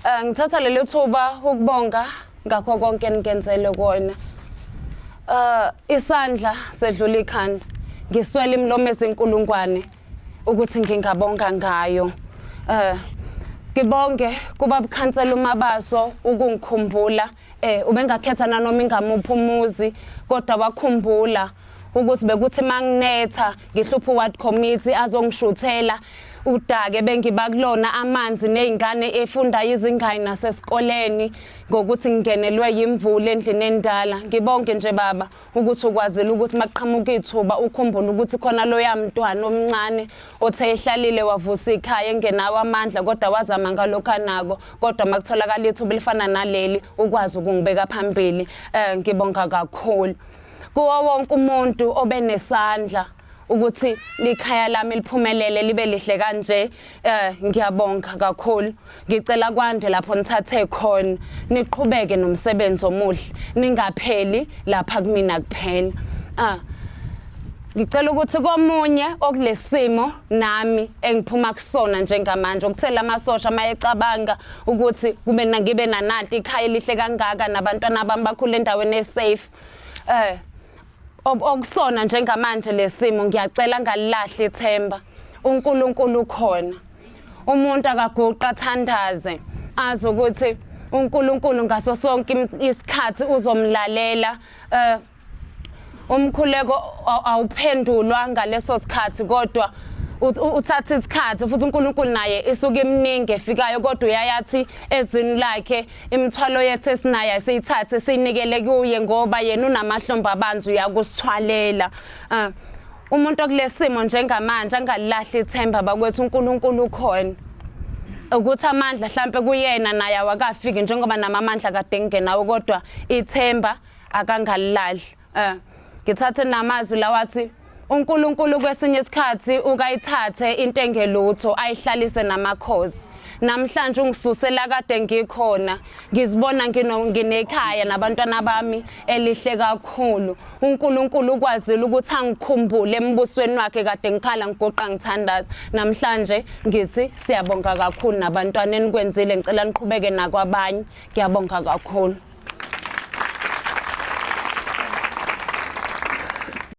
Ngithatha leli thuba ukubonga ngakho konke eningenzele kona. Isandla sedlula ikhanda. Ngiswele imilomo ezinkulungwane ukuthi ngingabonga ngayo. Ngibonge kuba bukhansela uMabaso ukungikhumbula, ubengakhetha nanoma ingamuphi umuzi, kodwa wakhumbula ukuthi bekuthi manginetha ngihlupha ward committee azongishuthela udake bengiba kulona amanzi nezingane efunda izingane nasesikoleni ngokuthi ngingenelwe yimvula endlini endala. Ngibonge nje baba ukuthi ukwazile ukuthi makuqhamuka ithuba ukhumbule ukuthi khona loya mntwana omncane othe ehlalile wavusa ikhaya engenawo amandla, kodwa wazama ngalokho anako, kodwa makutholakala ithuba elifana naleli ukwazi ukungibeka phambili. Ngibonga kakhulu kuwo wonke umuntu obenesandla ukuthi likhaya lami liphumelele libe lihle kanje. Ngiyabonga kakhulu. Ngicela kwande lapho nithathe khona, niqhubeke nomsebenzi omuhle, ningapheli lapha kumina kuphela. Ngicela ukuthi komunye okulesimo nami engiphuma kusona njengamanje, okuthela amasosha mayecabanga ukuthi kube ngibe nananti ikhaya elihle kangaka nabantwana bami bakhule endaweni esafe, okusona njengamanje lesimo, ngiyacela ngalilahli ithemba. uNkulunkulu ukhona. Umuntu akaguqa athandaze, azi ukuthi uNkulunkulu ngaso sonke isikhathi uzomlalela. Umkhuleko awuphendulwa ngaleso sikhathi, kodwa uthatha isikhathi, futhi uNkulunkulu naye isuke iminingi efikayo, kodwa uyayathi ezwini lakhe imithwalo yethu esinayo siyithathe siyinikele kuye, ngoba yena unamahlombe abanzi, uyakusithwalela. Umuntu okulesimo njengamanje angalilahli ithemba bakwethu, uNkulunkulu ukhona. Ukuthi amandla hlampe kuyena naye awakafiki njengoba nami amandla kade ngingenawo, kodwa ithemba akangalilahli. Ngithathe namazwi lawathi uNkulunkulu kwesinye isikhathi ukayithathe into engelutho ayihlalise namakhosi. Namhlanje ungisusela kade ngikhona, ngizibona nginekhaya nabantwana bami elihle kakhulu. uNkulunkulu ukwazile ukuthi angikhumbule embusweni wakhe kade ngikhala ngiguqa ngithandaza. Namhlanje ngithi siyabonga kakhulu nabantwana enikwenzile, ngicela niqhubeke nakwabanye. Ngiyabonga kakhulu.